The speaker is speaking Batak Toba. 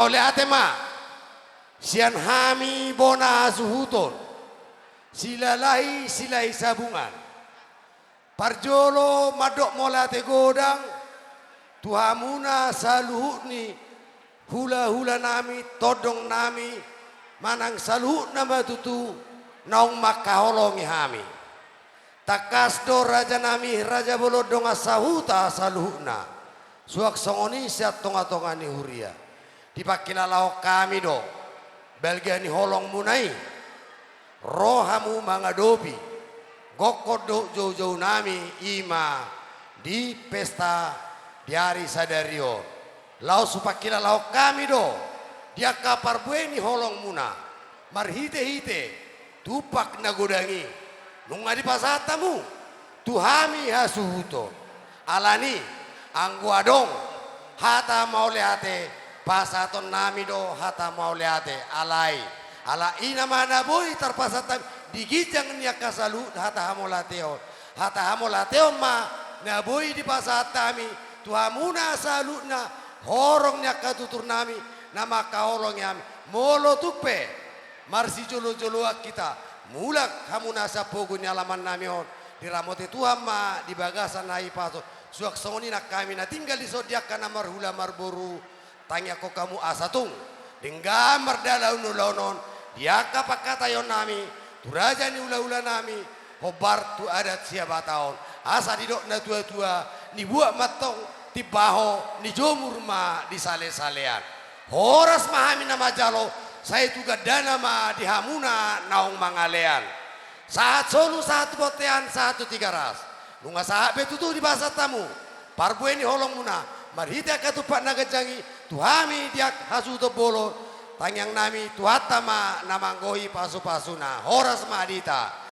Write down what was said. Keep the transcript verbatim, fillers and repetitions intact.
Mauliate ma sian hami bona hasuhuton, Silalahi Silahisabungan. Parjolo mandok mauliate godang tu hamuna saluhut ni hulahulanami, tondongnami, manang saluhutna ma tutu naung mangkaholongi hami. Tangkas do rajanami, raja bolon dongan sahuta saluhutna, suang songon i sian tongatonga ni huria. Dipangkilalahon hami do balga ni holongmuna i, ro hamu mangadopi gokhon dohot joujounami, i ma di pesta di ari sadari on. Laos hupangkilalahon hami do di angka parbue ni holongmuna marhitehite tumpak na godang i, nunga dipasahat hamu tu hami hasuhuton. Alani, anggo adong hata mauliate, pasahatonnami do hata mauliate. Alai, ala i nama na boi tarpasahat hami di ginjang ni angka saluhut hata hamauliateon. Hata hamauliateon ma na boi dipasahat hami tu hamuna saluhutna, horong ni angka tuturnami na mangkaholongi hami. Molo tung pe marsijolojoloan hita, mulak hamuna sian pogu ni alamannami on, diramoti Tuhan ma di bagasan hahipason. Suang songon i nang hami na tinggal dison di angka na marhula marboru, tangiangkon hamu asa tung denggan mardalan ulaon on di angka pangkataionnami tu raja ni hulahulanami, hombar tu adat sihabataon. Asa didok natuatua, nibuat ma antong timbaho, nijomur ma di salesalean. Horas ma hami na manjalo, sai tu gandana ma di hamuna naung mangalean. Sahat solu, sahat tu bontean, sahat tu Tigaras. Nunga sahat be tutu dipasahat hamu parbue ni holongmuna marhite angka tumpak na ganjang i tu hami di angka hasuhuton bolon. Tangiangnami Tuhanta ma na manggohi pasupasuna. Horas ma di hita.